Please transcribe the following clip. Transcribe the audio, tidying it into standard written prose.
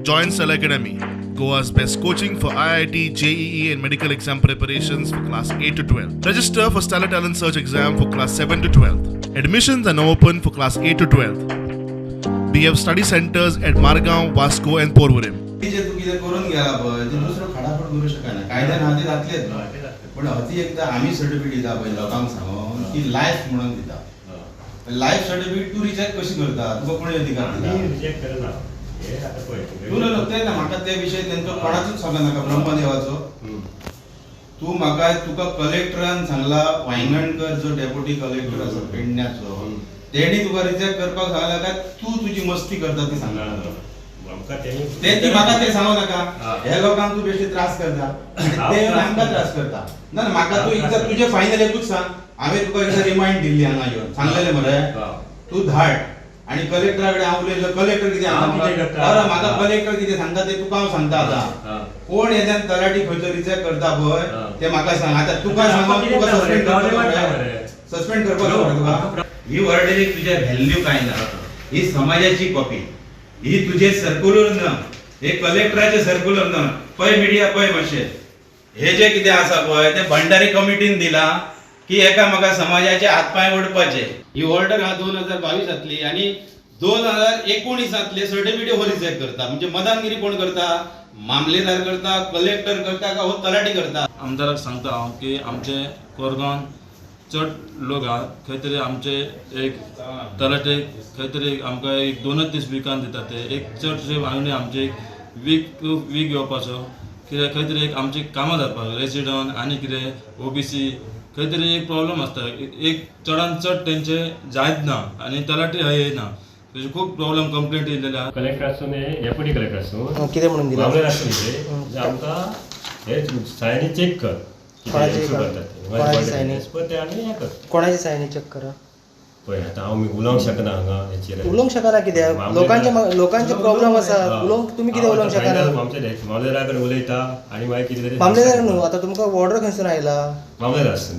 Join Stellar Academy, Goa's best coaching for IIT, JEE and medical exam preparations for class 8 to 12. Register for Stellar Talent Search exam for class 7 to 12. Admissions are now open for class 8 to 12. We have study centers at Margao, Vasco and Porvorim. जे तूं कितें करून गेला पळय ते दुसरो खाडाफाड करूं शकना. कायद्यान आहा ते जातलेच न्हय, पूण अती एकदां आमी सर्टिफिकेट दिता पळय लोकांक सांगून की लायफ म्हणून दिता. लायफ सर्टिफिकेट तूं रिजेक्ट कशी करता? तुका कोणी अधिकार दिला? रिजेक्ट करना हे आतां पळय तूं न्हू ते ना म्हाका ते विशय तेंचो कोणाचोच सांगू नाका. ब्रह्मदेवाचो तूं म्हाका तुका कलेक्टरान सांगला, वायंगणकर जो डेप्युटी कलेक्टर आसा पेडण्याचो, तेणी तुका रिजेक्ट करपाक सांगला काय तूं तुजी मस्ती करता ती सांगला? ते म्हाका ते सांगू नाका. हे लोकांक तूं बेश्टे त्रास करता, ते येवन आमकां त्रास करता. ना म्हाका तूं एकदां तुजें फायनल एकूच सांग, हांवें तुका एकदां रिमायंड दिल्ली हांगा येवन सांगलेलें मरे, तूं धाड आनी कलेक्टरा कडेन हांव उलयलो. कलेक्टर कितें सांगता म्हाका? कलेक्टर कितें सांगता ते तुका हांव सांगता. आतां कोण येद्यान तलाठी खंयचो रिजेक्ट करता पळय ते म्हाका सांग. आतां तुका सांगून तुका सस्पेंड करपाक, सस्पेंड करपाक तुका. ही ऑर्डरीक तुज्या व्हॅल्यू कांय ना. ही समाजाची कॉपी, ही तुझे सर्क्युलर ना, हे कलेक्टराचे सर्क्युलर ना. पळय मिडिया पळय मातशें, हे जे कितें आसा पळय ते भंडारी कमिटीन दिला की एका म्हाका समाजाचे हातपांय ओडपाचे. ही ऑर्डर हा 2022 आनी 2019 सर्टिफिकेट हो रिजेक्ट करता. म्हणजे मदानगिरी कोण करता? मामलेदार करता, कलेक्टर करता का हो तलाठी करता? आमदाराक सांगता हांव की आमचे कोरगांव चड लोक आहा, खंय तरी आमचे एक तलाटे खंय तरी आमकां एक 2 दीस विकान दिता. ते एक चडशे मागणी आमचे एक वीक टू वीक येवपाचो, कित्याक खंय तरी एक आमची कामां जावपाक रेजिडंट आनी कितें ओबीसी खंय तरी एक प्रॉब्लम आसता. एक चडान चड तेंचे जायत ना आनी तलाठी हय येना, तेजे खूब प्रॉब्लम कंप्लेंट येयलेले आहा. कलेक्टर आसूं डेप्युटी कलेक्टर आसूं कितें म्हणून दिलां आसूं आमकां हे सायनी चॅक कर. कोणाची सायनी चेक करा? पळय आतां हांव उलोवंक शकना हांगा हेचेर. उलोवंक शकना कित्याक? लोकांचे लोकांचे प्रॉब्लम आसा. उलोवंक तुमी कितें उलोवंक शकना? मामलेदारा कडेन उलयता आनी मागीर कितें तरी. मामलेदार न्हू, आतां तुमकां ऑर्डर खंयसून आयला? मामलेदार आसूं.